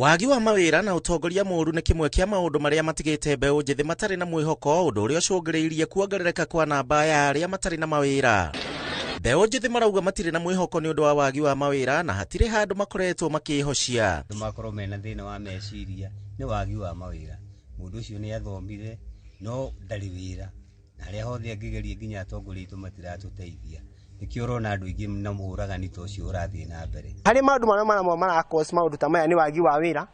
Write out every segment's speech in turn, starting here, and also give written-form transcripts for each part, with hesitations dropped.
Wagi wa mawĩra na ũtongoria mũũru nĩ kĩmwe kĩa maũndũ marĩa matigĩte mbeũ njĩthĩ matarĩ na mwĩhoko, ũndũ ũrĩa ũcũngĩrĩirie kuongerereka kwa namba ya arĩa matarĩ na mawĩra. Mbeũ njĩthĩ marauga matirĩ na mwĩhoko nĩ ũndũ wa wagi wa mawĩra na hatirĩ handũ makoretwo makĩhocia. Andũ makorwo mena thĩna wa meciria nĩ wagi wa mawĩra. Mũndũ ũcio nĩ athomire no ndarĩ wĩra, na harĩa hothe angĩgeria nginya atongoria aitũ matiratũteithia. Nĩkĩo ũrona andũ aingĩ na ũragani ta ũcio ũrathiĩ na mbere. Harĩ maũndũ marĩa maramwe mara cause maũndũ ta maya nĩ wagi wa wĩra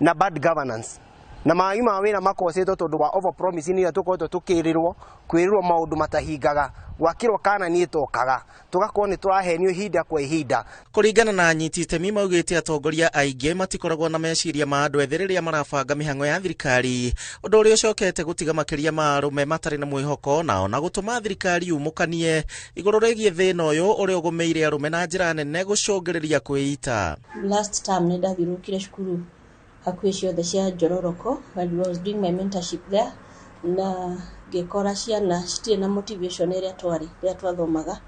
na bad governance, na mawagi ma wĩra makocetwo tondũ wa over promising iria tũkoretwo tũkĩrĩrwo, kwĩrĩrwo maũndũ matahingaga, gwakĩrwo kana niĩ tokaga tũgakorwo nĩ tũrahenio ihinda kwa ihinda. Kũringana na anyiti itemi, maugĩte atongoria aingĩ matikoragwo na meciria ma andũ ethĩ rĩrĩa marabanga mĩhang'o ya thirikari, ũndũ ũrĩa ũcokete gũtiga makĩria ma arũme matarĩ na mwĩhoko na ona gũtũma thirikari yumũkanie igũrũ rĩgiĩ thĩna ũyũ ũrĩa ũgũmĩire arũme na njĩra nene gũcũngĩrĩria kwĩita. Last term nĩ ndathiũrũrũkire cukuru hakuhĩ ciothe cia Njororoko when I was doing my mentorship there, na ngĩkora ciana citirĩ na motivation ĩrĩa twarĩ rĩrĩa twathomaga.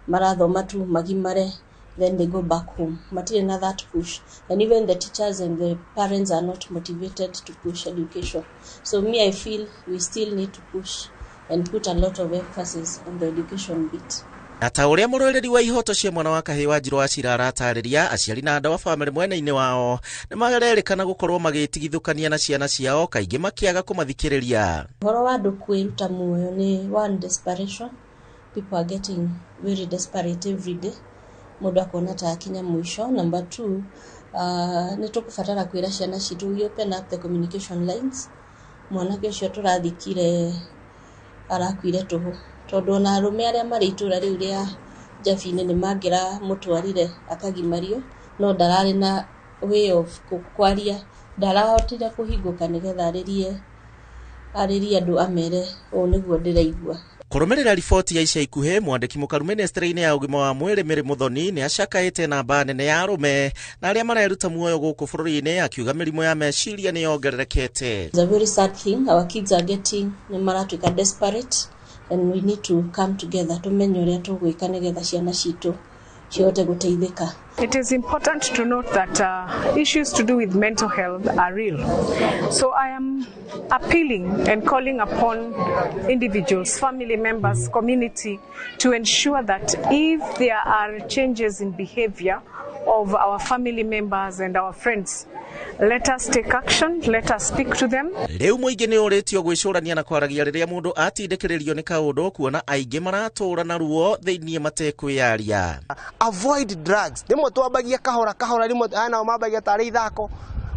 Marathoma tu magimare, then they go back home, matirĩ na that push, and even the teachers and the parents are not motivated to push education. So me, I feel we still need to push and put a lot of emphasis on the education bit. Na ta ũrĩa mũrũĩrĩri wa ihoto cia mwana wa kahĩĩ wa Njirũ wa Cira aratarĩria, aciari na andũ a bamĩrĩ mwena-inĩ wao nĩ marerĩkana gũkorwo magĩtigithũkania na ciana ciao, kaingĩ makĩaga kũmathikĩrĩria. Ũhoro wa andũ kwĩruta muoyo nĩ one, desperation. People are getting very desperate every day, mũndũ akona ta akinya mũico. Number two, nĩ tũkũbatara kwĩra ciana citũ, we open up the communication lines. Mwanake ũcio tũrathikire arakuire tũhũ, tondũ ona arũme arĩa marĩ itũra rĩu rĩa Njabi-inĩ nĩ mangĩramũtwarire akagimario, no ndararĩ na way of kwaria, ndarahotire kũhingũka nĩgetha arĩrie andũ, amere ũũ nĩguo ndĩraigua. Kũrũmĩrĩra riboti ya ica ikuhĩ, mwandĩki mũkaru ministry-inĩ ya ũgima wa mwĩrĩ Mary Muthoni nĩ acakaĩte namba nene ya arũme na arĩa mareruta muoyo gũkũ bũrũri-inĩ, akiuga mĩrimũ ya meciria nĩ yongererekete. It's a very sad thing. Our kids are getting, nĩ maratuĩka desperate, and we need to come together tũmenye ũrĩa tũgwĩka nĩgetha ciana citũ cihote gũteithĩka. It is important to note that issues to do with mental health are real. So I am appealing and calling upon individuals, family members, community to ensure that if there are changes in behavior of our family members and our friends, let us take action, let us speak to them. Rĩu mũingĩ nĩ ũrĩtio gwĩcũrania na kwaragia rĩrĩa mũndũ atindĩkĩrĩrio nĩ kaũndũ, kuona aingĩ maratũra na ruo thĩinĩ matekwĩyaria. Avoid drugs. Rĩmwe twambagia kahora kahora, rĩmwe aya nao mambagia tarĩ ithako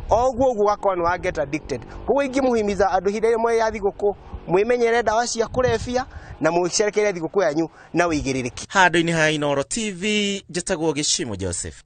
o ũguo ũguo, ũgakorwo nĩ wa get addicted. Koguo ingĩmũhimiza andũ, ihinda rĩmwe ya thigũkũ, mwĩmenyere ndawa cia kũrebia na mwĩcerekere thigũkũ yanyu na wĩigĩrĩrĩki. Handũ-inĩ ha Inooro TV, njĩtagwo Gĩcimo Joseph.